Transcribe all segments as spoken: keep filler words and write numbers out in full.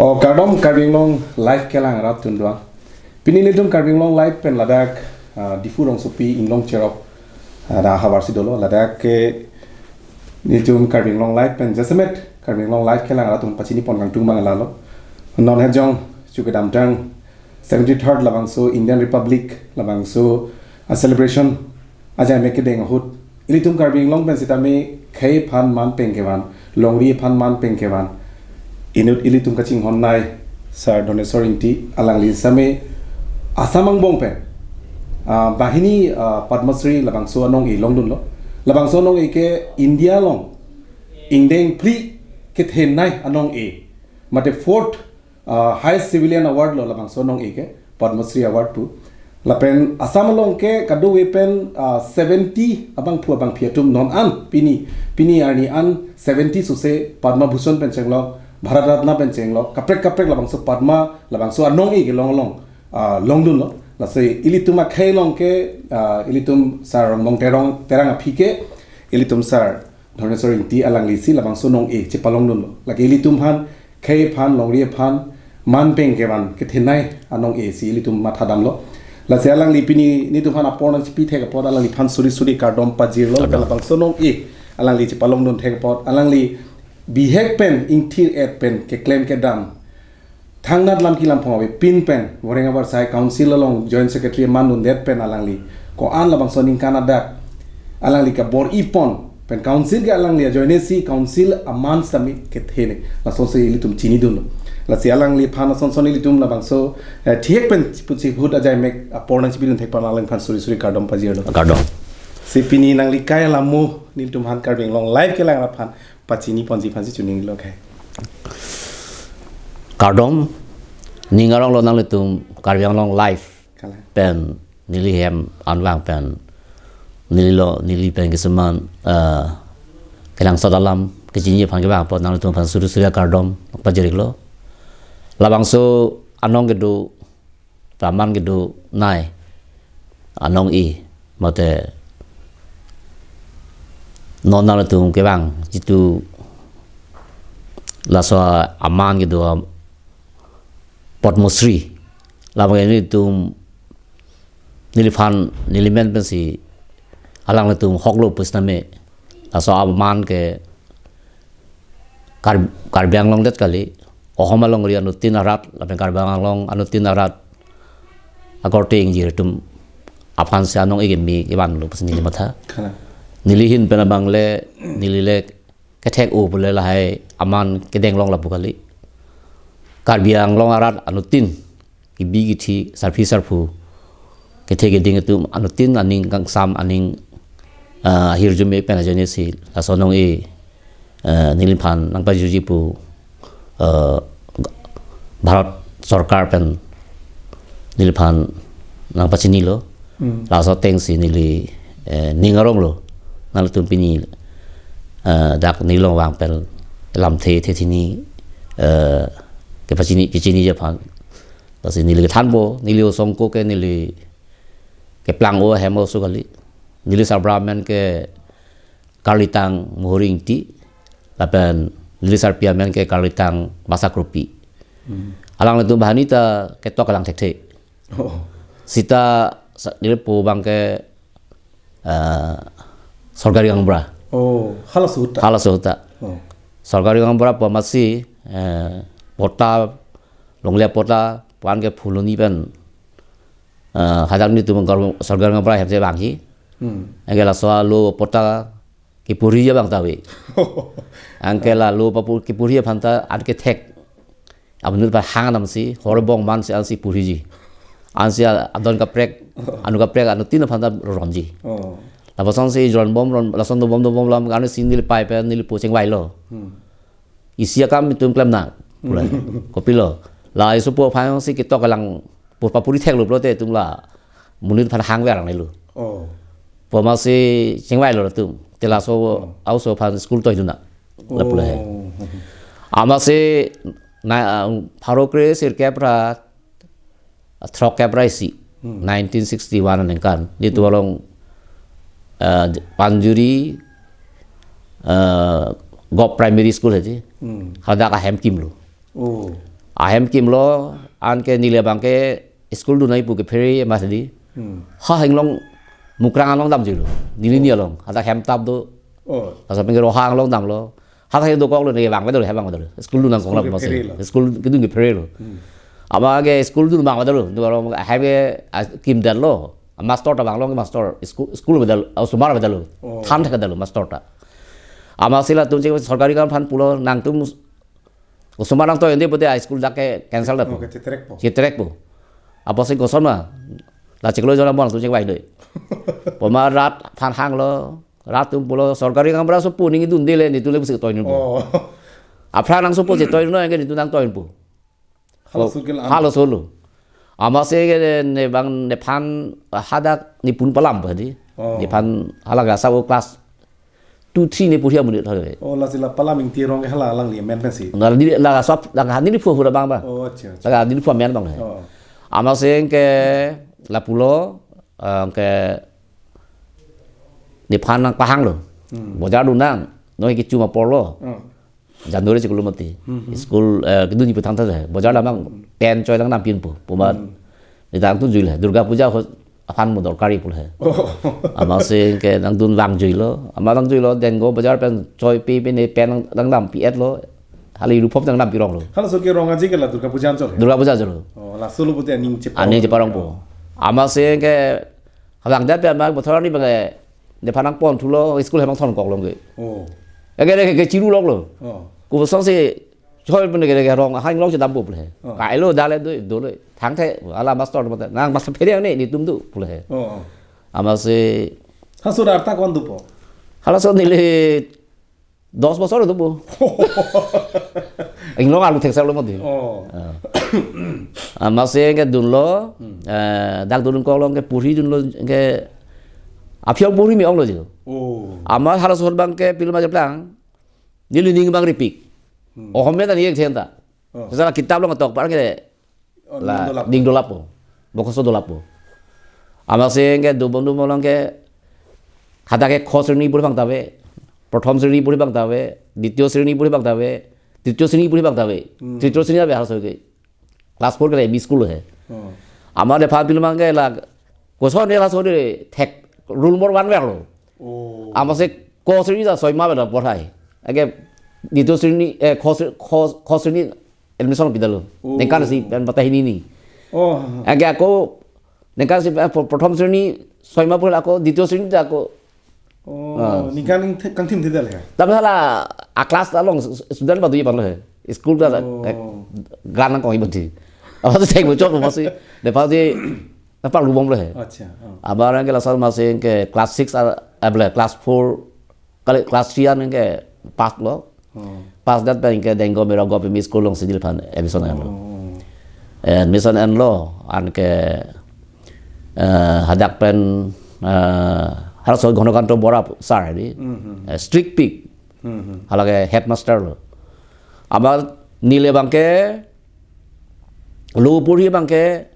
O kardom Karbi Anglong Live kelang rat tundua. Pini nelitum Karbi Anglong Live pen ladak, ah, Diphu rongsopi Inglong Cherop, ah, da havar si dolo. Ladak ke nelitum Karbi Anglong Live pen jasemet Karbi Anglong Live kelang rat atum pachini pon kangtung mang lalo. Non hejong chuke damtang seventy-third labangso Indian Republic labangso a celebration ajai mek kedeng ahut ilitum Karbi Anglong pen sitame khei aphan man peng kevan, longri aphan man peng kevan inut ilitum kachinghon nei Sir Dhaneswar Ingti alangli sitame Assam angbong pen, ah, banghini, ah, Padma Shri labangso anong-e longdunlo. Labangso anong-e ke India along ingdeng phli kethenei anong-e, mate fourth, ah, highest civilian award lo labangso anong-e ke, Padma Shri Award pu. Lapen Assam along ke kadokave pen, ah, seventy abangphu abangphi atum non an pini, pini arni an seventy sose Padma Bhushan pen chenglok, Bharat Ratna pen chenglok, kaprek kaprek labangso Padma, labangso anong-e kelong along, ah, longdunlo. Lasi ilitum akhei along ke, ah, ilitum Sir Rongbong Terang, Terang aphi ke, ilitum Sir Dhaneswar Ingti alangli si labangso anong-e chepalongdunlo. Lake ilitum aphan, khei aphan, longri aphan, man peng kevan kethenei anong-e si ilitum mathadamlo. Lasi alangli pini nelitum aphan apor nangchipithek apot alangliphan suri suri kardom pajirlo. Kardom. Labangso anong-e alangli chepalongdun thek apot, alangli bihek pen ingthir-et pen keklem kedam thangnat lam kilam phong avepin pen Voreng Abar Sai Council along Joint Secretary mandundet pen alangli ko-an labangso aningkan adak alangli kabor-i pon pen Council ke alangli ajoine si Council aman sitame kethene, lasonsi ilitum chinidunlo. Lasi alangliphan asonson ilitum labangso, eh, thihek pen chipu chihut ajai mek apor nangchipidun thek apot alangliphan suri suri kardom pajirlo. Kardom. Si pini nangli kai alamo nelitum aphan Karbi Anglong Live kelang rat aphan pachini ponji aphansi choninglo kai. Kardom, ning aronglo nanglitum Karbi Anglong Live. Kalang. Pen neli hem anvang pen neli lo, neli pen kisuman, eh, kelangsot alam kechiniji aphan kevang apot nanglitum aphan suri suri kardom pajirlo. Labangso anong kedo, aman kedo nei anong-e, mate non nanglitum kevang jitu laso aman kedo Padma Shri. Labang nelitum, neliphan, nelimen pensi alanglitum hoklo pusitame laso aman ke Kar-, Karbi Anglong det kali, Ohom alongri anuttin arat, lapen Karbi Anglong anuttin arat akorte ingjir atum aphansi anong-e keme kevanlo pusi neli matha. Kalang. Neli ahin pen abang le, neli le kethek-o pule lahai aman kedeng long lapu kali. Karbi Anglong arat anuttin, kebi kethe, sarpi sarpo, kethe keding atum anuttin aning kangsam, aning, ah, ahirjume pen ajoine si laso anong-e, eh, neliphan nangpajirji pu, eh, Bharat Sorkar pen neliphan nangpachinilo. Hmm. Laso atengsi neli, eh, ning aronglo nanglitum pini, eh, dak nelilong vang pen lamthe the thini, eh, kepachini, kechiniji aphan. Lasi neli kethanpo, neli osomar ke neli keplang-o ahem oso kali. Neli sarbura amen ke Karlitang Mohori Ingti, lapen neli sarpi amen ke Karlitang Basa Kropi. Hmm. Alanglitum banghini ta ketok kelang thekthe. Oh. Sita sa-, neli po abang ke, eh, sorkari gaonbura. Oh, halaso ahut ta. Halaso ahut ta. Oh. Sorkari gaonbura pu amatsi, eh, patta, longle patta, pan ke Phuloni pen, eh, hadak nelitum gor-, sorkari gaonbura ahemsi vangji. Hmm. Anke laso alo patta kepuriji abang ta ave. Anke la alo papu-, kepuriji aphan ta anke thek. Amonit aphan hang damsi, hor bong mansi ansi puriji. Ansi a-, adon kaprek, anu kaprek, anuttin aphan ta ronji. Oh. Lapusonsi ron bom, ron, lason dobom dobom lam, ansi neli pai pen, neli po chengvailo. Hmm. Isi akam itum klem nang, pulai. Kopilo. La isopo aphansi ketok kelang, po papuri theklo pulote itum la monit aphan hang ver nangnelo. Oh. Po amatsi chengvailo latum. Te laso, oh, a-oso aphan school toidun nang. La pulai. Oh. Amatsi na, ah, pharo kre sirkep ra throk kep ra isi, hmm, nineteen sixty-one aningkan. Di, hmm, tualong, eh, Panjuri, eh, Govt Primary School haji. Hmm. Hadak ahem kimlo. Oh. Ahem kimlo, anke neli abangke school dun nangji pu kephere mas di. Hmm. Ha henglong Mukrang along damjuilo. Neli ni along. Hadak hem tap do. Oh. Laso penke Rohang along damlo. Hadak hem dokoklo, neli abang bedo, hem abang bedo. School dun nangkok. School la kephere masi lo. School kedun kephere lo. Hmm. Abangke school dun abang bedo. Dun along hem ke, ah, kimdetlo. Master ta bang along master. School, school bedo, ah, osomar bedo. Oh. Than thakdetlo master ta. Amatsi latum chek sorkari kam aphan pulo, nangtum osomar nangtoinon de pute a school dak ke cancel dak pu. Oh, ke chitrekpo. Chitrekpo. Apotsi koson ma. La chiklo jona mon latum chek bai doi. Poma rat aphan hanglo. Rat atum pulo sorkari gaonbura sopo, neli dunde le, netum le pusi toinon pu. Oh. Aphrang nangsopo si toinon, anke netum nangtoinon pu. Halaso ke la. Halaso lo. Amatsi ke ne bang nephan hadak nepun palam pu di. Oh. Nephan hala ke asap class two three ne puri amonit hale. Oh, lasi la Palam Ingti arong ke hala alangli amen pensi. Na di la asap, la neli phu hura bang ba. Oh, acha, acha. La neli phu amen bang he. Oh. Amatsi ke lapulo, eh, ke nephan nangpahanglo. Hmm. Bojar dun nang, non ke chuma porlo. Oh. January chiklo mati. Hmm, hmm. School, eh, kedunji pu thangta je. Bojar damnang pen choi dang nampin pu. Puma, hmm, neli tangtun juile. Durga Puja ho aphan mo dorkari pulo he. Oh. Amatsi ke nangdun vangjuilo. Amat vangjuilo, Denggo bojar pen choi pi pi ne pen dang nampi-etlo. Hali ruphop dang nampi ronglo. Halaso ke rong aji ke la Durga Puja anchot he? Durga Puja anchotlo. Oh, laso lo pute aning chepa. Aning chepa rong pu. Amatsi ke halang dak pen amat bothor ni bang nephan nangpon thulo, school hem nangthonkok long ke. Oh. Eke ke, ke chiru loklo. Oh. Kosonsi choi pen ke, ke rong ahanglong chedam pu pulo he. Oh. Kailo dale do, dole. Thangthe, hala master pu te. Nang master phere ne, netum do pulo he. Oh, oh. Amatsi. Halaso arta ko-an dopo? Halaso neli dos bosor dopo. Inglong alu theksa lo mati. Oh. Ah. Amatsi ke dunlo, hmm, eh, dak dunkok long ke puri dunlo ke aphiong puri me-onglo jo. Oh. Amat halaso abangke pilo ma cheplang. Neli ning bang ripik. Hmm. Oh, home ta ni ek thenta. Oh. Sesala kitab along ketok parang ke. Oh, la ning dolap. Ning dolappo. Bokoso dolappo. Amatsi ke dobom dobom along ke hadak ke kho sreni puri bang ta ave. Prothom sreni puri bang ta ave. Dityo sreni puri bang ta ave. Trityo sreni puri bang ta ave. Hmm. Trityo sreni ave halaso ke. Class four ke M E school he. Hmm. Amat nephan pilo ma ke la koson ne halaso de thek roll number one verlo. Oh. Amatsi kho sreni ta soi ma bela porhai. Anke dityo sreni, eh, kho sre-, kho, kho sreni admission pidetlo. Oh. Ningkan isi pen patah ini ni. Oh. Anke ako ningkan isi, eh, pro-, prothom sreni soi ma pura ako, dityo sreni ta ako. Oh, ah, ningkan ning the-, kangthim thedetlo he. Tapi hala a class along s-, s-, student badu ye palo he. School ta, oh, eh, gran nangkok ibadi. Apa tu thek bocor masi. Nephan si, nephan lubong le he. Acha, oh. Amat abangke laso amatsi ke class six a, a bela class four kali class three an ke pass lo. Oh. Pass dak pen ke Denggo Mirogop M E school alongsi neliphan admission enlo. Oh. Admission enlo, anke, eh, hadak pen, eh, halaso Ghonokanto Bora sir di. Mhm. Eh, strict pik. Mhm. Hala ke headmaster lo. Amat neli abangke lo puri abangke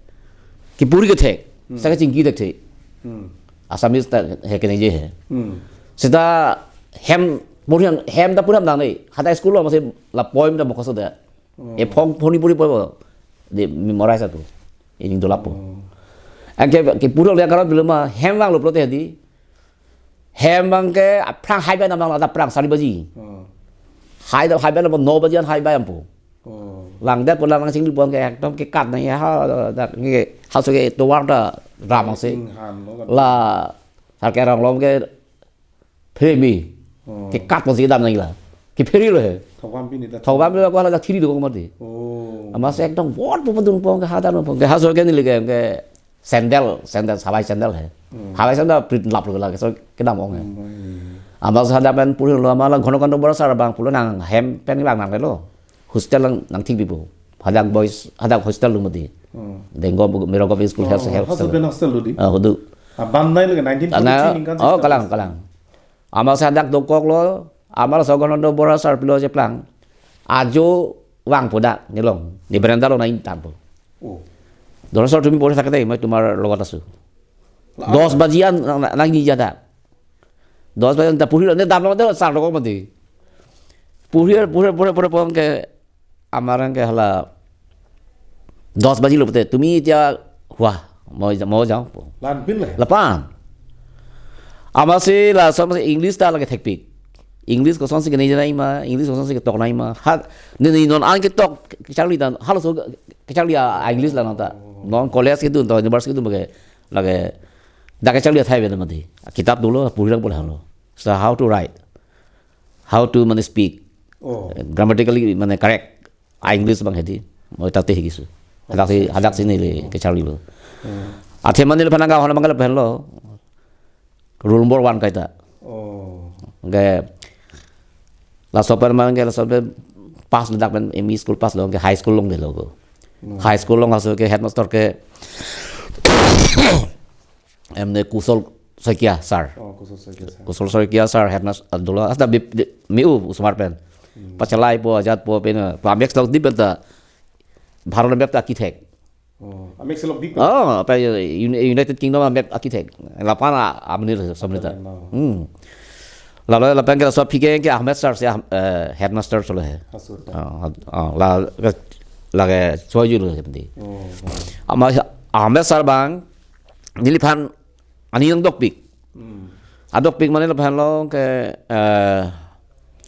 kepuri kethek. Hmm. Sake chingki thekthe. Hmm. Assamese ta he ke nangji he. Hmm. Seta hem puri, hem ta puri nang ne. Hadak school lo masi la poem ta mukhoso de. Oh. E phong phoni puri puri de memorize atu. Ining dolappo. Oh. Anke kepuri le karon pilo ma hem vanglo pulote di. Hem abangke aphrang hai bai nam lang, ladak aphrang sari baji. Oh. Hai da, hai bai nam no baji an hai bai dampo. Oh. Langdet pu lang chinglu abangke ekdom kekat nang ya ha, dak nge halaso ke tovar ta ram si. Ing han lo kan. La sar ke rong lom ke phemi. Oh. Kekat si dam nang la. Kephere lo he. Thok bam pini ta. Thok bam lo ko hala thiri do ko mati. Oh. Amatsi ekdom bor pu dun abangke hadak abangke halaso ke neli ke, ke sandal, sandal, hawai sandal he. Hmm. Hawai sandal prit lap lo lake, so kedam ong he. Hmm, hmm. Amatsi hadak pen purilo, amat la Ghonokanto Bora sir abang pulo nang hem pen bang nanglelo. Hostel lang nangthik pipo. Hadak boys, hadak hostel lo mati. Hmm. Denggo Mirogop School Health, oh, health hostel. Hostel, hostel lo di? Ah, hodu. Ah, bannai lake nineteen forty-three ningkan. Oh, kalang, kalang. Amatsi hadak dokoklo, amat laso Ghonokanto Bora sir pilo cheplang. Ajo vangpo dak, nelong. Ne beranda along nangthanpo. Oh. Dora sir, tumi pore thakte, moi tomar logot asu. La dos baji an nang, nang, nangji hadak. Dos baji an ta purilo, ne damlo de sar dokok mati. Puri, puri, puri, puri, puri ke amat abangke hala Dos bajilo pute, tumi tia, wah, mo ja-, mo jangpo. Lan pin le. Lapan. Amatsi laso amatsi English ta lake thekpik. English kosonsi kenei jenei ma, English kosonsi ketok nangji ma. Ha, ne, ne non an ketok kecharli ta, halaso kecharli a English la nang ta. Non college kedun to university kedun bage, lake dak kecharli athai bena mati. Kitab dolo, puri lang pura halo. So how to write, how to mane speak, Oh. grammatically mane correct. A English abang hedi, mo tate higisu. Hadaksi, hadaksi neli kecharlilo. Hmm. Athe mane le phanang ka hona mangala penlo. Rule number one kaita. Oh. Ke laso pen mang ke laso pen pass dak pen M E school pass lo ke high school longdetlo ko. Hmm. High school along laso ke headmaster ke M ne Kusol Saikia sir. Oh, Kusol Saikia sir. Kusol Saikia sir, headmaster dolo. Asta bip, di, miu osomar pen. Hmm. Pachelai po, ajat po, pen, pa Amex lok di pen ta. Bharat map ta architect. Oh, Amex lok di pen. Oh, apa ya, Uni-, United Kingdom map architect. Lapan a, amni somni ta. Lapan, oh. Hmm. Lalu lapan ke laso aphi ke Ahmed sir si, ah, eh, headmaster solo he. Halaso ta. Oh, had-, oh, la, la ke choi julo he penti. Oh, oh. Ama Ahmed sir abang, neliphan ani nangdokpik. Hmm. Adokpik mane laphan lo ke, eh,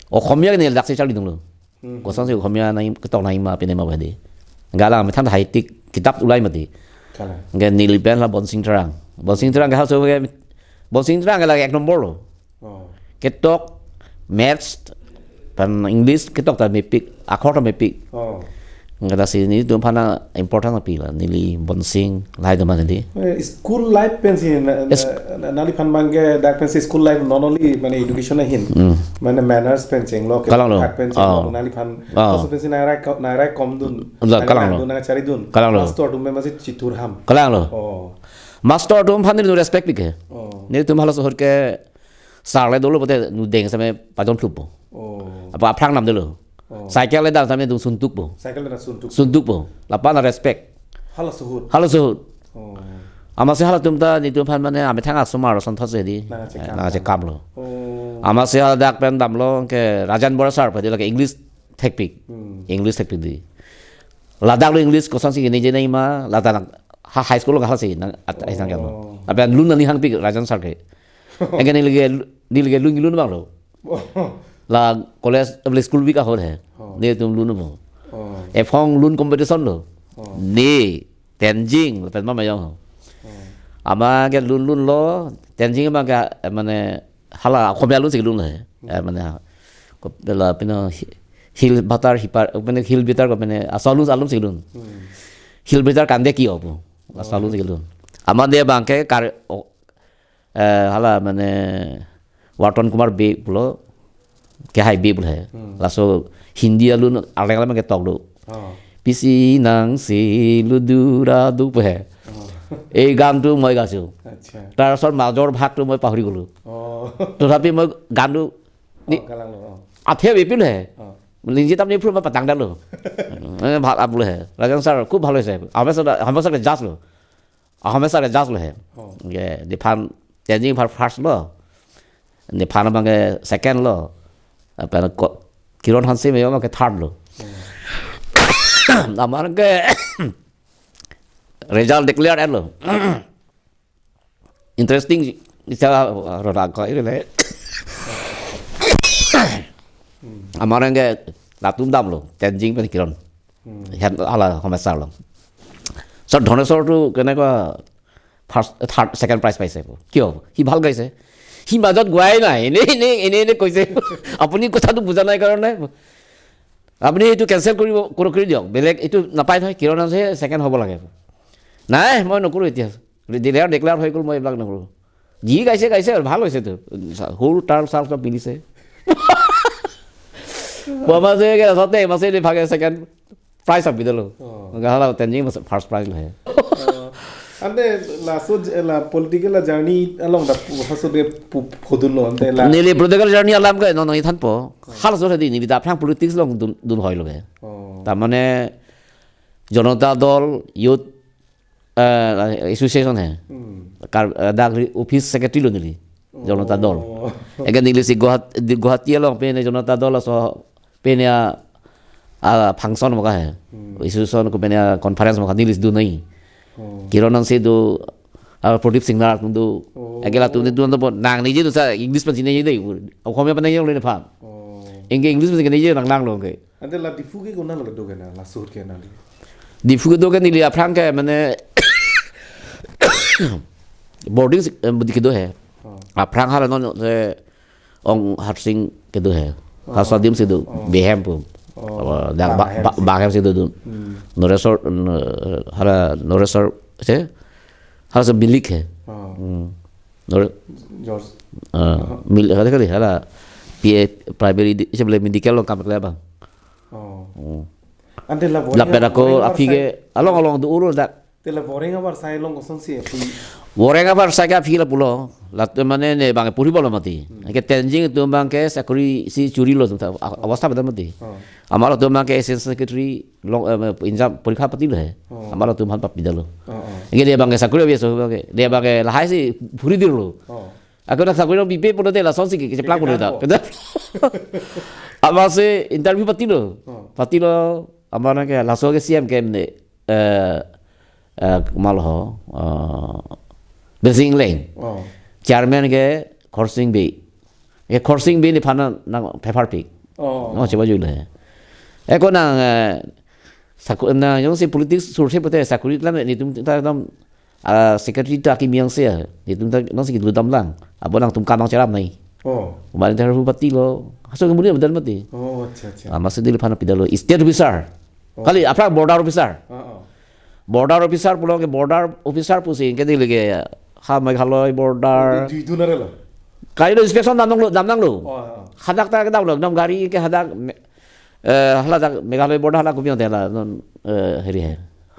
Okhomia ne daksi charlidunlo. Hmm. Kosonsi Okhomia nangji, ketok nangji ma pine ma badi. Galang methan hai tik kitab ulai mati. Kalang. Ke neli pen la Bonsing Terang. Bonsing Terang ke halaso ke, Bonsing Terang ke lake ek number lo. Oh. Ketok, maths, pen English ketok ta mepik, akhor ta mepik. Oh. Nang kata si nelitum aphan important api la, neli Bonsing, lahai atum aphan di. Eh, school life pensi na, na, Yes. na, naliphan abang ke dak pensi school life not only mane education ahin. Hmm. Mane manners pen chenglo ke Kalang lo. Hat pen chenglo Oh. naliphan. Oh. Halaso pensi nangrai ko-, nangrai komdun. Udah, kalang lo. Nangrai dun, nangrai charidun. Kalang lo. Master atum pen masi chithur ham. Kalang lo. Oh. Master atum aphan nelitum respect pike. Oh. Nelitum halaso ahut ke sir le dolo pute nudeng same pajon thlup po. Oh. Apa aphrang namdelo. Oh. Cycle le dam same dun suntuk po. Cycle le dam suntuk. Suntuk po. Lapan a respect. Halaso ahut. Halaso ahut. Oh. Amatsi halatum ta nelitum aphan mane amethang asomar asonthot si di. Nangkachekam. Eh, nangkachekam lo. Oh. Amatsi hala dak pen damlo ke Rajan Bora sir padi lake English thekpik. Hmm. English thekpik di. Ladak lo English kosonsi kenei jenei ma, ladak nang ha high school lo halasi nang at-, Oh. nang kamo. Apa lun nangli hangpik Rajan sir ke. Anke neli ke, neli ke lun lun abang lo. Oh. La college, la school week ahut he. Oh. Nelitum lun mo. Oh. Ephong lun competition lo. Oh. Ne, Tenzing, lapen mama jong ho. Oh. Ama ke lun lun lo, Tenzing ama ke, eh, mane, hala, Okhomia alun si lun lo he. Hmm. Eh, mane, ha, ko, la, pino, hi-, hill batar, hipar, pino, hill batar ko, pino, aso alun, alun si lun. Hmm. Hill batar kande ki opo. Aso Oh. alun si lun. Ama dia abang ke kar, o, eh, hala mane Wharton Kumar Bey pulo, kehai Bey pulo he. Hmm. Laso Hindi alun arleng arleng ketok do. Oh. Pisi nangsi ludura du pu he. Oh. Ei gan tu moi gasu. Acha. Tar asor major bhag tu moi pahori golo. Oh. Tothapi moi gan tu ni Oh, kalang lo, oh. athe bepil he. Oh. Lingjit apni phru ma patang dalo. Eh, bhal aplo he. Rajan sir, খুব ভালো হয়েছে। আমার সাথে, আমার সাথে জাজ লো। Ahom sir ke judge lo he. Oh. Ke, nephan, Tenzing aphan first lo. Nephan abang ke second lo. Apa ko, Kiron Hanse me abang ke third lo. Hmm. Amar ke result declare lo. Interesting, isa rora ko ini le. Hmm. Amar ke latum damlo, Tenzing pen Kiron. Hmm. Hen hala homesar lo. Sir Dhaneswar tu keneka first, third, second prize পাইছে। কিয়? সি ভাল গাইছে। সি মাজত গোৱাই নাই। এনে, এনে, এনে, এনে কৈছে। আপুনি কথাটো বুজা নাই কাৰণে। আপুনি এইটো কেঞ্চেল কৰিব, কৰি, কৰি দিয়ক। বেলেগ এইটো নাপায় নহয়। কিৰণ আছে, ছেকেণ্ড হ'ব লাগে। নাই, মই নকৰোঁ এতিয়া। ডিক্লেয়াৰ, ডিক্লেয়াৰ হৈ গ'ল, মই এইবিলাক নকৰোঁ। যি গাইছে, গাইছে আৰু ভাল হৈছে তো। সুৰ, তাল, চাল চব মিলিছে। Mama se ke sote, mama se de phage second prize api dolo. Oh. Gahala Tenzing mas first prize lo he. Oh. Ante laso j-, la political la journey along da pu-, haso de pu-, phodun lo ante la. Neli political journey alam ke non non ithan po. Oh. Halaso di neli ta aphrang politics along dun, dun hoi lo ke. Oh. Ta mane Janata Dal Youth eh, association he. Hmm. Kar, eh, dak ri-, office secretary lo neli. Janata Dal. Oh. Eke neli si Guwahati, di Guwahati along pine Janata Dal aso pine a, a function maka he. Hmm. Institution ko pene conference maka neli si do nai. Oh. Kiron Hanse do, a Pradip Singnar atum do. Oh. Akela atum do, do, do, nangniji do sa English pen chiniji dei. Ohomya pen nangji le nephan. Oh. Anke English pen chiniji nang nanglo ke. Ante la Diphu ke konat lo kedo ke na, laso ahut ke na di. Diphu kedo ke neli aphrang ke mane boarding si, eh, budi kedo he. Oh. Aphrang hala non se Ong Harsing kedo he. Oh. Harsing Adim si do. Oh. Behem pu. Oh. Apa, dak ba, Bang Hem ba, si. Bang Hem si do do. Hmm. Noresor, n-, hala Noresor se. Hala se bilik he. Oh. Hmm. Nore-, George. Ah, Aha. Mil, hala kali, hala P A primary di, se beli medical along kam kali abang. Oh. Hmm. Ante la Boreng, lapen ako Boreng aphi ke, Avarsai along along do uru dak. Te la Boreng Avarsai along kosonsi aphi. Boreng Avarsai ke aphi lapulo. Latum mane ne bang puri bolo mati. Hmm. Ke Tenzing atum bang ke sakori si churi lo atum ta, a-, oh, awastha beda mati. Oh. Amar atum bang ke assistant secretary along, eh, injam porikha patilo he. Oh. Amar atum aphan papi dalo. Oh, oh. Anke dia bang ke sakori biasa bang ke. Dia bang ke lahai si puri dirlo. Oh. Ako na sakori along bipe pulote lasonsi ke, kecheplang pulo ta. Kecheplang po. Amatsi interview patilo. Oh. Patilo, amar ke laso ke C M ke ne, eh, eh, komat lo ho, eh, Biren Sing Engleng. Oh. Chairman ke Khorsing Bey. Ke Khorsing Bey nephan nang pepharpik. Oh. No, chebaju le. Ako nang, eh, sakori na jongsi politics survey pute sakori lam netum ta dam, ah, secretary ta kimi angse, netum ta nangsi kedo damlang. Abo nangtum kam nangcherap nai. Oh. Kemarin terhubung patilo. Haso kemudian betul mati. Oh, acha, acha. Ah, maksud dia papi dalo state officer. Oh. Kali, aphrang border officer. Oh, oh. Border officer pulo ke border officer pusi ke dili ke ha Meghalaya border. Oh, di, di, di nare lo. Kali lo inspection damnanglo, damnanglo. Oh, oh. Hadak ta kedam lo, dam gari ke hadak me-, eh, hala dak Meghalaya border hala kopi ante hala non, eh, heri he.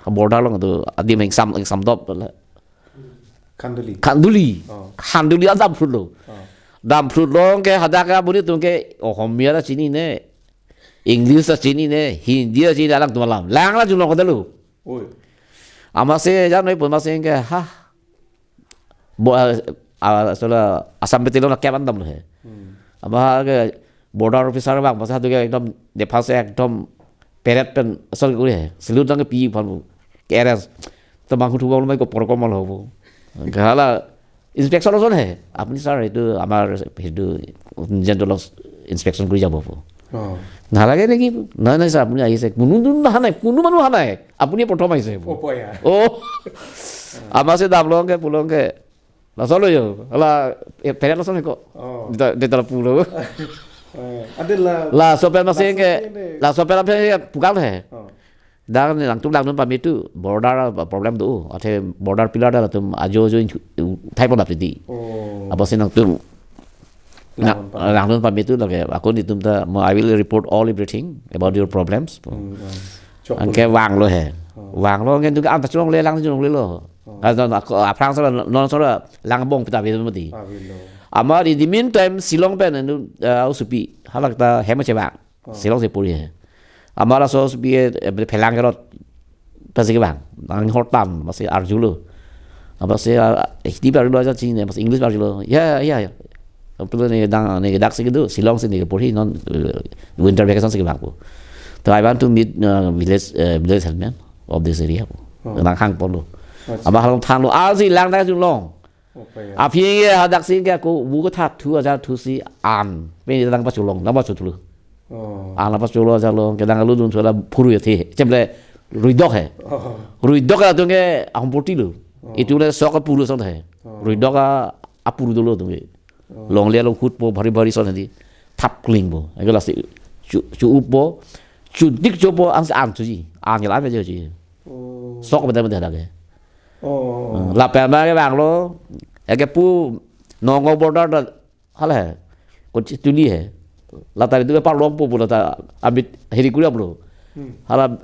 Ha border along do adim ingsam, ingsam dop la. Khanduli. Khanduli. Oh. Khanduli an damphlut lo. Oh. Damphlut lo ke hadak ke abuni atum ke, oh, Ohomia ta chinine. English ta chinine, Hindi ta chini alangtum alam. Lang la jumlo kodelo. Oi. Amatsi janoi pun amatsi ke, ha. Bo, ah, ah, sola Assam Battalion na kevan damlo he. Hmm. Amat ke border officer bang, amatsi hadu ke ekdom dephase ekdom parade pen asol kori he. Salute nangpi aphan pu. K R S. Temang hutu bang lo mai ko protocol lo pu. Hala inspection ason he. Apni sir itu amar itu General of Inspection kori jabo pu. Oh. Nalage niki, na, na, sir, apni ahise. Kunu dun ahanai, kunu manu ahanai. Apni prothom ahise pu. Oh, po ya. Oh. Amatsi damlo ke, pulo ke. Laso lo yo. Hala, eh, parade lason ko. Oh. Dita, dita pulo. Eh, ante la, laso pen amatsi laso ke, pen de, laso pen amatsi ke pukal he. Oh. Dak nangtum langdun pame tu border problem do, athe border pillar dak latum ajo ajo inchu-, thai pon dap titi. Oh. Amatsi nangtum na, langdun pame. Langdun pame tu lake, ako netum ta, mo, I will report all everything about your problems. Hmm, hmm. Chok. Anke pun vanglo he. Oh. Vanglo, anke tu anta chulongle, lang chulongle lo. Oh. Ka non ako, aphrang sala, non sala, lang bong pita ave mati. Avelo. Amar in the meantime, Shillong pen, eh, usupi, halak ta hem chevang. Oh. Shillong si puri he. Amar laso usupi, eh, phelang kerot. Pasi kevang. Nang hotam, amatsi arjulo. Amatsi, ah, Hindi arjulo aja chinine, amatsi English arjulo. Ya, ya, ya. Apulo ne dang, ne dak si kedo, Shillong si ne porhi non, eh, winter vacation si kevang pu. So I want to meet, uh, village, uh, village headman of this area pu. Oh. Nang hang ponlo. Acha. Amat halong thanlo, amatsi lang dak chulong. Oh, pa ya. Aphi ke hadak si ke ako bu kethat thu aja thu si an. Pen nang pachulong, nang pachutlo. Oh. An nang pachulong aja lo, ke nang aludun chula phuru athe. Cheble ruidok he. Oh. Ruidok atum ke ahom porti lo. Oh. Itum le sok apuru son he. Oh. Ruidok a, apuru dolo atum ke. Oh. Longle along hut po bhari bhari son he di. Thap kling po. Anke lasi chu, chu-up po. Chudik cho po ang an chuji. An ke la me chuji. Oh. Sok beda beda hadak ke. Oh. Hmm, lapen ma kevanglo, eke pu Nagaon border ta hala he, Kochituli he. La ta itu ke parlong po pu la ta amit heri kuriam lo. Hmm. Hala,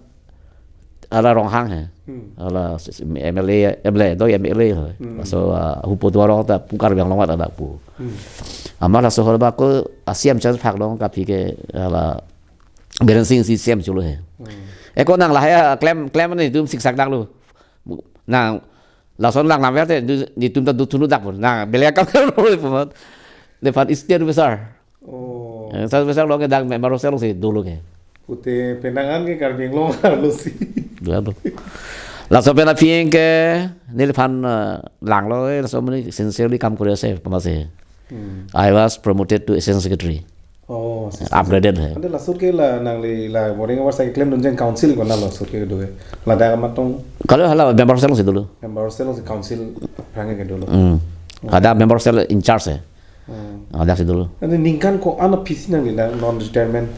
hala Ronghang he. Hmm. Hala s-, s-, M L A, M L A, do M L A he. Hmm. So, ah, hupo dua rong ta pu Karbi Anglong ta pu. Hmm. Amar laso hor ba ko, ah, C M chance phak long kaphi ke hala Biren Singh si C M chulo he. Hmm. Eko nang lahai, ah, klem, klem netum siksak daklo. Nang lason lang lamver te, du-, netum ta duthu nu dak pon. Nang beli akam lo pon. Nephan state officer. Oh. Eh, state officer lo ke dak me-, maro selo si dolo ke. Pute penang an ke Karbi Anglong arlo si. Lalu. Laso pen aphi ke neliphan, eh, langlo, eh, laso mani sincerely kam kori ase, pamase. Hmm. I was promoted to assistant secretary. Oh, assistant Upgraded secretary. Hai. Ante laso ke la nangli la boring hours keklem dunjang council ko na laso ke do. Ladak amat tong. Kalau hala member cell si dulu. Member cell si council aphrang ke dulu. Hmm. Oh. Ada member cell in charge ya. Hmm. Ada si dulu. Ante ningkan ko-an aphi si nangli na non retirement.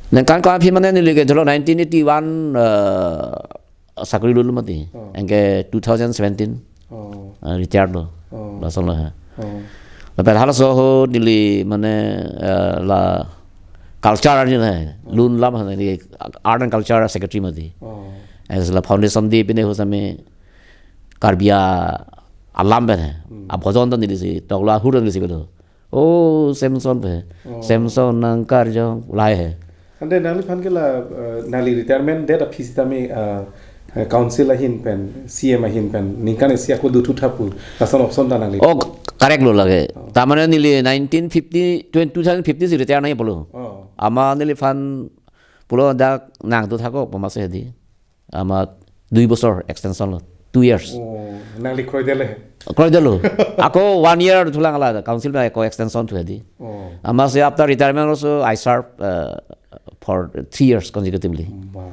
Ningkan ko-an aphi mane neli ke dulu nineteen eighty-one, eh, sakri lulu mati. Oh. Anke two thousand seventeen, Oh. eh, retired lo. Oh. Lason lo ha. Oh. Lapen halaso ahut neli mane, eh, la culture ni na. Oh. Lun lam ha neli art and culture secretary mati. Oh. As la foundation day pine ho same Karbi alam pen hai. Hmm. Abhojon ta neli si, toklo ahur neli si bedo. Oh, Samson pe. Oh. Samson nang karjong, lai hai. Ante nangliphan ke la, eh, nangli retirement date aphi sitame, eh, eh, council ahin pen, C M ahin pen, ningkan isi ako duthu thapu, lason option ta nangli. Oh, correct lo lake. Oh. Tamane neli nineteen fifty, twenty, two thousand fifty si retire nai pulo. Oh. Amat neliphan pulo dak nangdutha ko pamase di. Amat dui bosor extension lo, two years. Oh, nangli kroidele. Kroidelo. Ako one year thulang la council pen ako extension thu di. Oh. Amatsi after retirement also I serve, uh, for three years consecutively. Wah.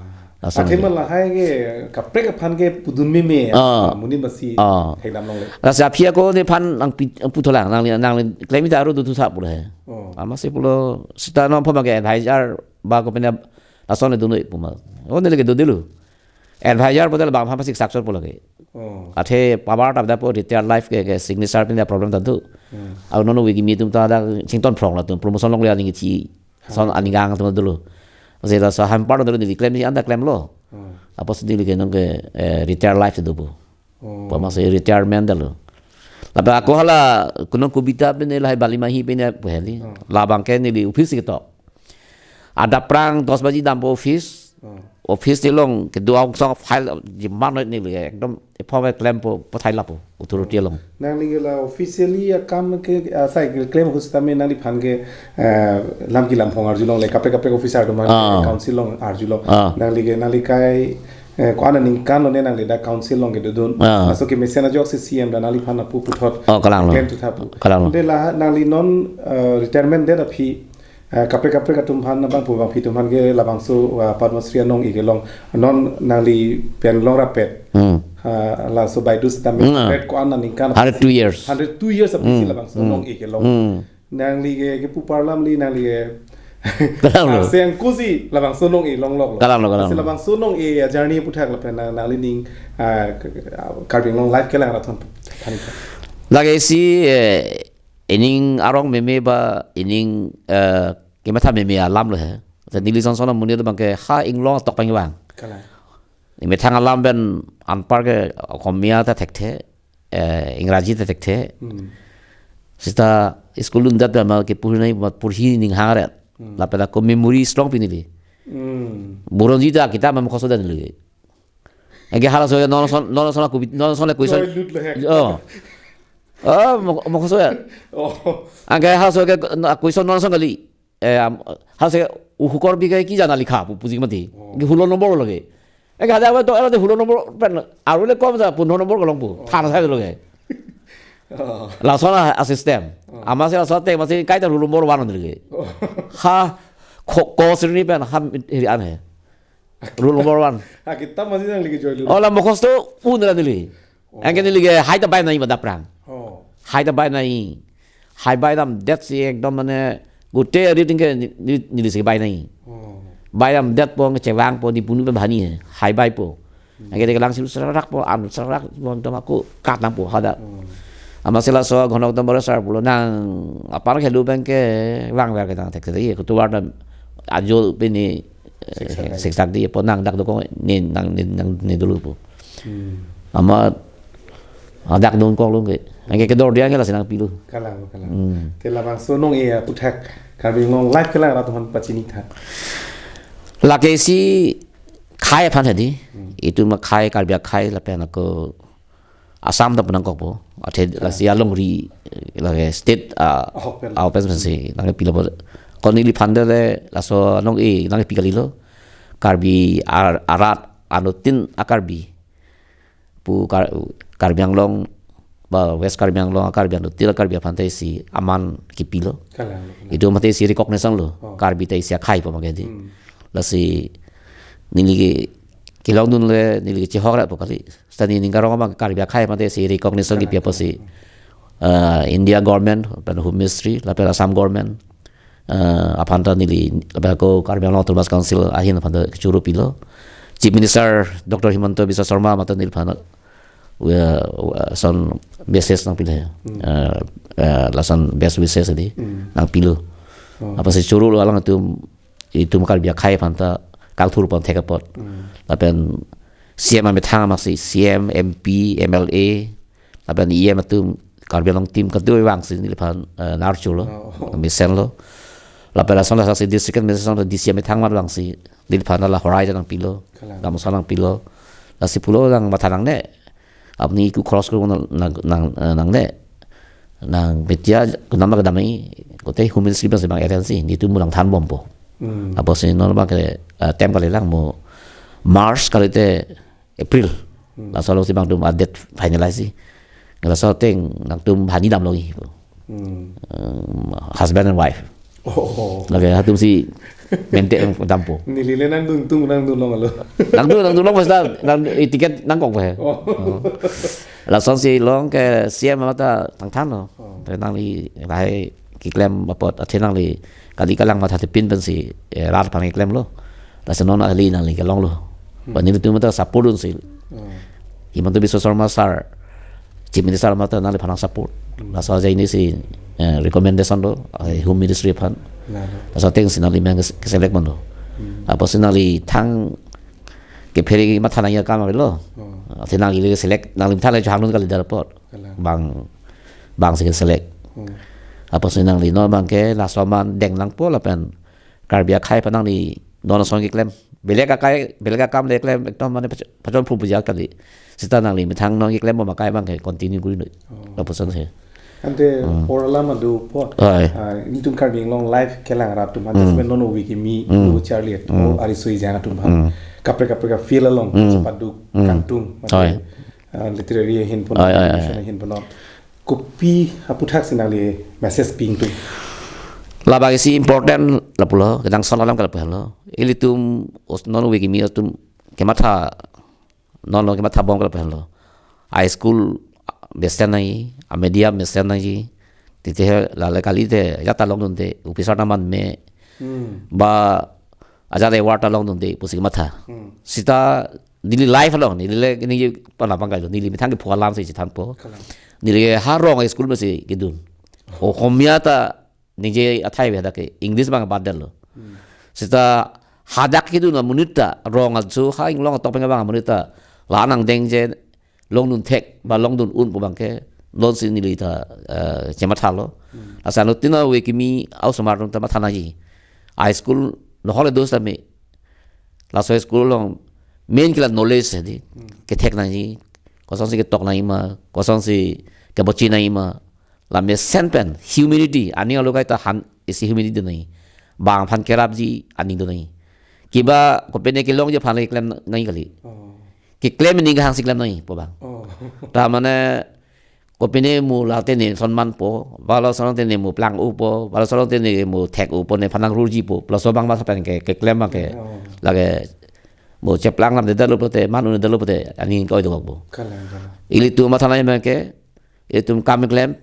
Lason. Athema lahai ke kaprek aphan ke pudun meme. Ah. Monit masi. Ah. Thekdam longle. Lasi aphi ako nephan nangpi, nangpu thulang, nangli, nangli klem ta aru duthu tha pulo hai. Oh. Amatsi pulo sita non pho ma ke advisor ba ko pena lason le dunoi puma. Oh, neli ke dodelo. Advisor pulote labang aphan pasik structure pulo ke. Oh. Athe power ta dapo retire life ke, ke signature pin da problem ta do. Hmm. Au nono wigi mi atum ta da chington phrong latum promotion longle aning thi. Son aning gang atum dolo. Laso hampar dolo neli klem ni anta klem lo. Hmm. Apotsi neli ke nong ke, eh, retire life do bu. Oh. Pamase retirement dolo. Lapen ako hala kunong kubita pin lahai Balimahi pin pu heli. Hmm. Labang ke neli office ketok. Adap prang dos baji dampo office. Hmm. Office along kedo angsong file jiman noi neli ekdom ephome klempo pathai lapo authority along. Nangli ke la officially akam ke, ah, sai ke klem ahut sitame nangliphan ke, eh, lam ki lam phong arjulongle kaprek kaprek officer atum aphan Ah. Council along arjulong. Ah. Nangli ke nangli kai, eh, ko-an aningkan lone nangli dak council along kedodun. Ah. Laso kemesen ajoksi C M da nangliphan apu puthot Oh, kalang lo. Klem thu thapu. Kalang lo. Ante la nangli non, eh, retirement date aphi, eh, kaprek kaprek atum aphan abangphu abangphi atum aphan ke labangso, ah, Padma Shri anong-e kelong non nangli pen longrap pet. Hmm. Ah, laso baidus tame Hmm. pet ko-an aningkan Hundred two years. Hundred two years aphi si Hmm. labangso Hmm. anong-e kelong. Hmm. Nangli ke, kepu parlam li nangli ke. Kalang lo. Seng kusi labangso anong-e longlok lo. Kalang lo, kalang Lasi lo. Labangso anong-e a journey aputhak lapen nang, nangli ning, ah, Karbi Anglong life kelang rathon thani. Lake isi, eh, ining arong meme ba ining, eh, kematha meme alam lo he. Te neli son son amonit abang ke ha inglong tok pang vang. Kalang. Ni methang alam pen anpar ke Okhomia ta thekthe, eh, Ingraji ta thekthe. Hmm. Sita school undat pen ma kepuri nai ma puri ning hangret. Hmm. Lapen ako memory strong pin neli. Hmm. Buronji ta kita ma mukhoso dan neli. Anke halaso non son, non son aku, non son le kuison. Joy lut le hek. Oh. Oh, mo-, mukhoso ya. Oh. Anke halaso ke, no, kuison non son kali. Eh, am, halaso ke uhukor bi ke ki jana likha pu puji mati. Oh. Ke hulo nombor lage. Anke hada to ela de hulo nombor pen. Aru le kom sa pundro nombor kolong pu. Oh. Thana sai lage. Oh. Lason a system. Oh. Amatsi lason te amatsi kaita hulo nombor one lage. Oh. Ha, ko, ko srini pen ha hiri an he. Rule number one. Ah, kita masih yang lagi joy dulu. Oh, la mukhoso un ra neli. Oh. Anke neli ke hai ta bai nai ma adap prang. Oh. Hai ta bai nai. Hai bai damdet si ekdom mane gute ari tingke ni, ni, neli si bai nai. Oh. Bai damdet po nge chevang po ni punu pe bahani hai bai po. Hmm. Anke de kelang si serak po an serak po dom aku kat nang po hada. Hmm. Amatsi laso gonok dom boro sar pulo nang apar ke lu bang ke vang ver ke tang thek thek ye kutuar dam ajo pini Siksak dai. Siksak dai po nang dak dokong ni nang ni nang ni dulu po. Hmm. Amat adak dun kok lung ke. Anke kedor dia ke lasi nangpi lo. Kalang, kalang. Hmm. Te labangso anong-e aputhak Karbi Anglong life kelang rat aphan pachini tha. Lake isi khai aphan hadi. Hmm. Itum akhai Karbi akhai lapen ako Assam ta penang kok po. Athe Ah. lasi alongri, eh, lake state, ah, Ahok pen. Ahok pen si, lake pilo po. Ko neliphan de le, laso anong-e, lake pi kali lo. Karbi ar-, arat anuttin a-Karbi pu Kar-, Karbi Anglong ba West Karbi Anglong a-Karbi anuttin a-Karbi aphan ta isi aman kipilo. Kalang, kalang. Itum aphan ta isi recognition lo. Oh. Karbi ta isi akhei pu abang ke dei. Hmm. Lasi neli ke kelongdun le neli ke chihok ra pu kali. Seta neli ning karong abang Karbi akhei aphan ta isi recognition kipi apotsi, eh, India government, lapen Home Ministry, lapen Assam government, eh, aphan ta neli, lapen ako Karbi Anglong Autonomous Council ahin aphan ta kechoro pilo. Chief Minister Doctor Himanta Biswa Sarma mate neliphan, eh, eh, son message nangpilo. Hmm. Eh, eh, lason best wishes dei, hmm, nangpilo. Oh. Apotsi choro lo alanglitum, itum Karbi akhei aphan ta kangthur pon thek apot. Hmm. Lapen C M amethang amatsi C M, M P, M L A, lapen E M atum Karbi Anglong team kadokave vangsi neliphan, eh, nar cholo. Oh. Mesenlo. Lapen lason lasaksi district administration D C amethang amat vangsi neliphan la horai ta nangpilo. Kalang. Gamosa nangpilo. Lasi pulo nang matha nangne. Apni ku cross ko nang, nang, nang, eh, nangne. Nang betia kunam kedam ni kote Home Ministry abang si bang arrange si netum mo langthan bompo. Hmm. Apotsi non abang ke, eh, tem kalilang mo March kalite April. Hmm. Laso alongsi bang atum a-date finalize si. Laso ateng nangtum hani damlo-i pu. Hmm. Em, husband and wife. Oh, oh. Lake halatum si mente dampo. Neli le nangdun tung nangdun long alo. Nangdun, nangdun long pesta, nang i ticket nangkok pe. Oh. Oh. Lasonsi long ke C M amat ta tangthanlo. Oh. Te nangli lahai keklem apot athe nangli kali kalang matha thepin pensi, eh, rat aphan keklemlo. Lasi non kali nangli kelonglo. Hmm. Ba nelitum ta support dunsi. Hmm. Himanta Biswa Sarma sir, Chief Minister amat ta nangliphan nang support. Hmm. Laso ajoine si, eh, recommendation do, eh, Home Ministry aphan. Nah, nah. Laso atengsi nangli meng ke-, keselect manlo. Hmm. Apotsi nangli thang kephere matha nangji akam avelo. Hmm. Athe nangli le select, nangli matha le chohang dun kali dak apot. Kalang. Bang, bang si keselect. Hmm. Apotsi nangli non abang ke laso aman deng nangpo lapen Karbi akhei aphan nangli non ason keklem. Belek akai, belek akam le klem ekdom mane pach-, pachon phu puja kali. Seta nangli methang non keklem bom akai abang ke continue kuri noi. Oh. Lapuson si. Ante, hmm, por alam ado po. Oi. Ah, netum Karbi Anglong live kelang rat atum ante, hmm, semen non ove kimi, hmm, lo charli, hmm, o arisoi jang atum aphan. Hmm. Kaprek kaprek a-field along, hmm, chepaduk, hmm, kangtung, mate, oi, ah, literary ahin pon, oi, oi, oi, nonfiction ahin pon. Kopi aputhak si nangli message pi ingtung? Labang isi important lapulo, kedang son alam ke lapu henlo. Ilitum os-, non ove kimi atum kematha, non lo kematha bom ke lapu henlo. High school mesen nangji, a-media mesen nangji. Titi he lale kalite ajat ta longdunde, officer ta manme. Hmm. Ba ajat award ta longdunde pusi kematha. Hmm. Seta neli life along, neli le neli pala pangkai lo, neli methang kepho alam si chethanpo. Kalang. Neli ha rong school mesi kedun. Ohomia ta ningje athai ave dak ke, English abang bad detlo. Hmm. Seta hadak kedun amonit ta, rong ajo ha inglong atok pen abang amonit ta la nangdengje longdun thek ba longdun un pu abang ke nonsi neli ta, eh, chemathalo. Hmm. Lasi anuttin ove kimi a-osomar atum ta matha nangji. High school nohole dos tame. Laso school along main ke la knowledge dei. Hmm. Kethek nangji. Kosonsi ketok nangji ma, kosonsi kebochi nangji ma. La mesen pen humanity, aning alokai ta han isi humanity do nangji. Bang aphan kerapji aning do nangji. Kiba kopine kelongji aphan le keklem nangji kali. Oh. Keklem aning kehang si klem nangji pu abang. Oh. Ta mane kopine mo late ne sonmanpo, ba lason te ne mo plang-upo, ba lason te ne mo thek-upo, nephan nangrurjipo, laso abang matha pen ke, keklem abang ke. Oh. Lake mo cheplang lam de dalo pote, manu ne dalo pote, aning koi dokok po. Kalang, kalang. Ilitum matha nangji abang ke, ilitum kam klem,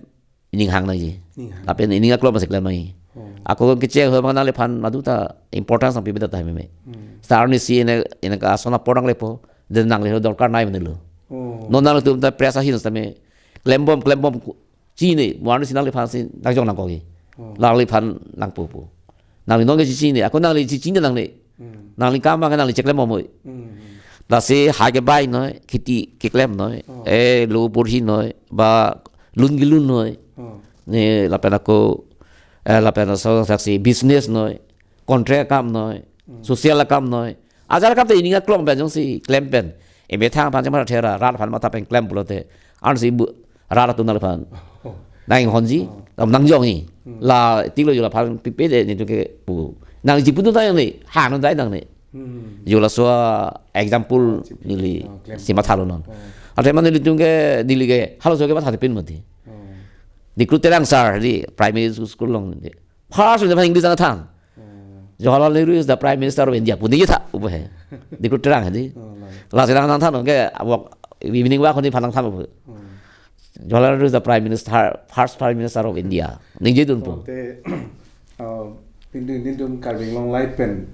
ining hang nangji. Ining hang. Lapen ining aklong masi klem nangji. Oh. Ako kecheng ho abang nangliphan madu ta importance nangpi beda ta meme. Hmm. Seta arnisi ine, ine ka ason apor nanglepo, de nangli dorkar nai menelo. Oh. Non nangtum ta press ahin seta me klembom, klembom ku-, chini, mo arnisi nangliphan si nangjong nangkokji. Oh. Nangliphan nangpo po. Nangli non ke chini, ako nangli chini nangne. Hmm. Nangli kam abang nangli cheklem bomnoi. Hmm. Lasi ha kebai noi, kheti keklem noi, oh, eh, lo porhi noi, ba lun kelun noi. Oh. Ne lapen ako, eh, lapen laso saksi business noi, contract akam noi, hmm, social akam noi. Ajat akam ta ining aklong pen jongsi klem pen. Emethang aphan jama thera, rat aphan matha pen klem pulote. Arnisi bu, rat atum nangliphan. Oh. Nanghonji, oh, tam nangjongji. Hmm. La tiklo jo laphan pipe de netum ke pu. Nangli chipudun ta nangne, ha non dai nangne. Hmm. Jo laso example neli Oh, claim. si mathalo non. Oh. Ate mane nelitum ke Delhi ke halaso ke matha pin mati. Oh. Dikru Terang sir di primary school along di. First de English nangthan. Oh. Jawaharlal Nehru is the Prime Minister of India. Pu ningje tha ubo he. Dikru Terang di. Oh, lang. Lasi nangthan ke walk, evening walk ni phan nangthan ubo. Oh. Jawaharlal Nehru is the Prime Minister, first Prime Minister of India. Ningje dunpo. Te, uh, nelitum, nelitum Karbi Anglong Live pen,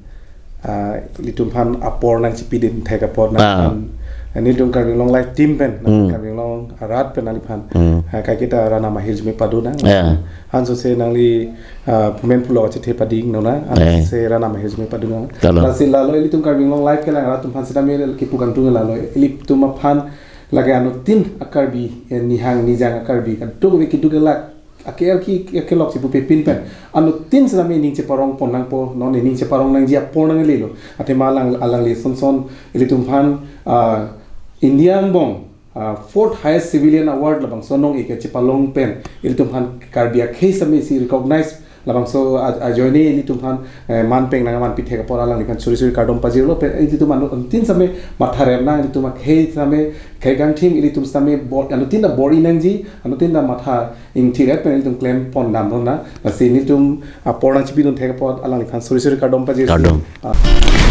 uh, nelitum aphan apor nangchipidun thek apor nang Ah. phan, uh, nelitum Karbi Anglong Live team pen, Hmm. Karbi Anglong arat pen nangliphan, Hmm. uh, kaiketa rana mahir jumi padun nang. Yeah. Anso se nangli, uh, phumen phulo achethe pading nona, anso Eh. se rana mahir jumi padun nang. Kalo. Lasi lalo ilitum Karbi Anglong Live kelang arat atum aphan sitame kipu kangtung lalo. Ilitum aphan lake anuttin a-Karbi, eh, nihang nijang a-Karbi kadokave keduk kelak, ake arki akelok si pupe pin pen. Anuttin sitame ning cheparong pon nangpo, non ning cheparong nangji apor nanglelo. Athema alang, alangli sonson ilitum aphan, ah, India angbong, ah, fourth highest civilian award labangso nong-e ke chepalong pen ilitum aphan Karbi akhei sitame si recognize labangso a-, ajoine ilitum aphan, eh, man peng nangman pithek apor alangliphan suri suri kardom pajirlo pen ilitum anuttin sitame matha rem nang, ilitum akhei sitame khei kangthim ilitum sitame bor, anuttin ta bor-i nangji, anuttin ta matha ingthir-et pen ilitum klem pon dam rona. Lasi nelitum apor nangchipidun thek apor alangliphan suri suri kardom pajir. Kardom. Ah.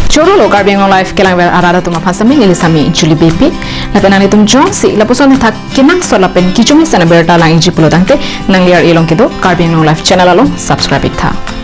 Choro lo Karbi Anglong Live kelangver arat atum aphan sitame neli sami Julie Beypi. Lapen nanglitum jongsi lapuson thak kenangsot lapen kechomisen abirta lang-ikji pulo tangte nangli ar-e along kedo Karbi Anglong Live channel along subscribe iktha.